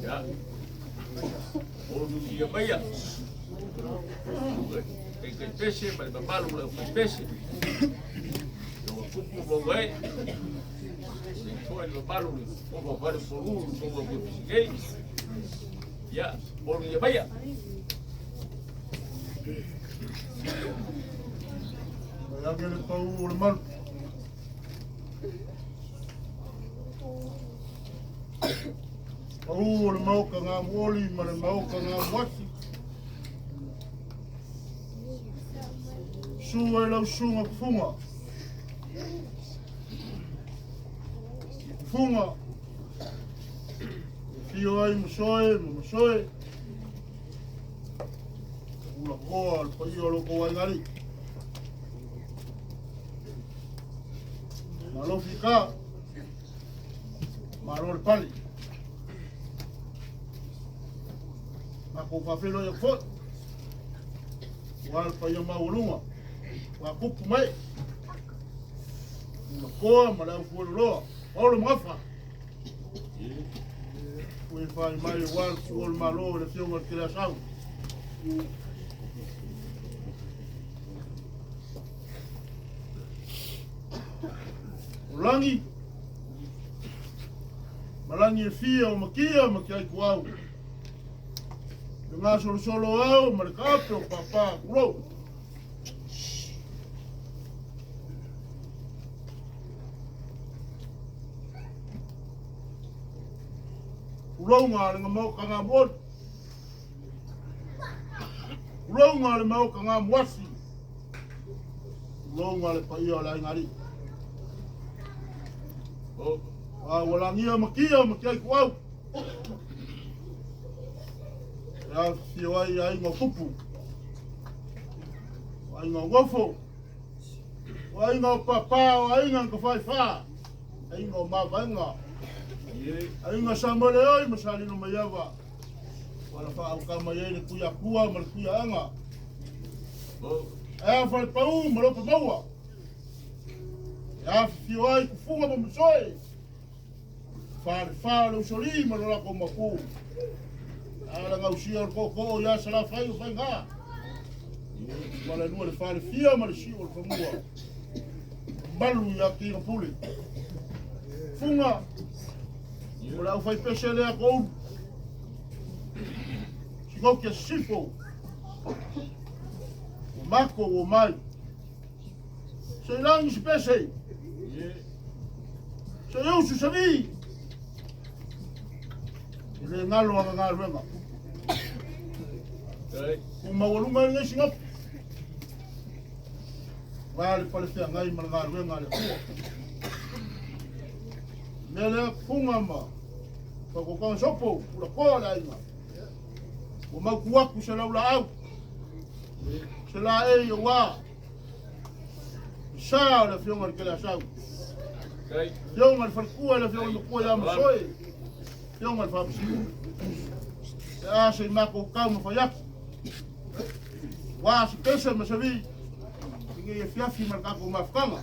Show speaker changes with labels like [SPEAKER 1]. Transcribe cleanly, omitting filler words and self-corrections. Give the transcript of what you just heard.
[SPEAKER 1] Ia. Olu ia maia. Kai pese ma le mamalu o le aufaipese. Ua tupu maua ai. Le toa le mamalu le ofa fale polu le tonga o pisikei. Ia, olu ia maia.
[SPEAKER 2] Mai ake le pau o le malu. Pau o le maoka ngā muoli ma le maoka ngā muasi. Sua e lau sunga kufunga. Kufunga. Fio ai masoe ma masoe. Ula koa le paia o lo kou aingari. Malo fika. Malo le pale. Mako whawhelo ia foi. Ua le paia maualuga. Ua kupu mai. Ula koa ma le au fueloloa. Paolo Magafa. Ua e whai mai ua le tua o le malo le fionga le kele asau. O lagi, ma lagi e fia o makia ma ke aiku au. Le gasolosolo au ma le kaape o pāpā kulou. Kulouga le maoka ngā mooli. Kulouga le maoka ngā muasi. Kulouga le paia o le aiga alii. A ua lagia makia ma ke aiku au. E afifio ai aiga o tupu. O aiga o nofo. O aiga o pāpā, o aiga na tafaifa. Aiga o mavaega. Aiga Samoa oi ma Salino Maiava. Ua la whaauka mai ai le kuia kua ma le kuia anga. E a whare pau ma lopa maua. E a whio ai kufunga ma masoe. Whare wha le usoli ma lo lako mapu. A la ngausia o le koko o ia sala whai o whai ngā. Ma le lua le whare fia ma le siu o le whamua. Malu ia ki ngā pule. Funga. O le au whai pese lea ko ulu. Sikoki a sifo. O mako o mai. Se langi se pese. Se usu se vi. E le ngalo anga ngā ruenga. O maualunga e ngai singapu. Wā le pale whia ngai ma le ngā ruenga le kua. Mea lea funga ma. Whakokanga sopo, ula koa le aiga. Ua mauku aku se lau laau. Se la e i o wā. Sa o le afioga i le kele asau. Afioga i le falekua le afioga i le makua ia masoe. Afioga i le faamasino. E a se i makou kau ma fai atu. Wā se pese ma se vi. I ngei afiafi ma le tatou mafutaga.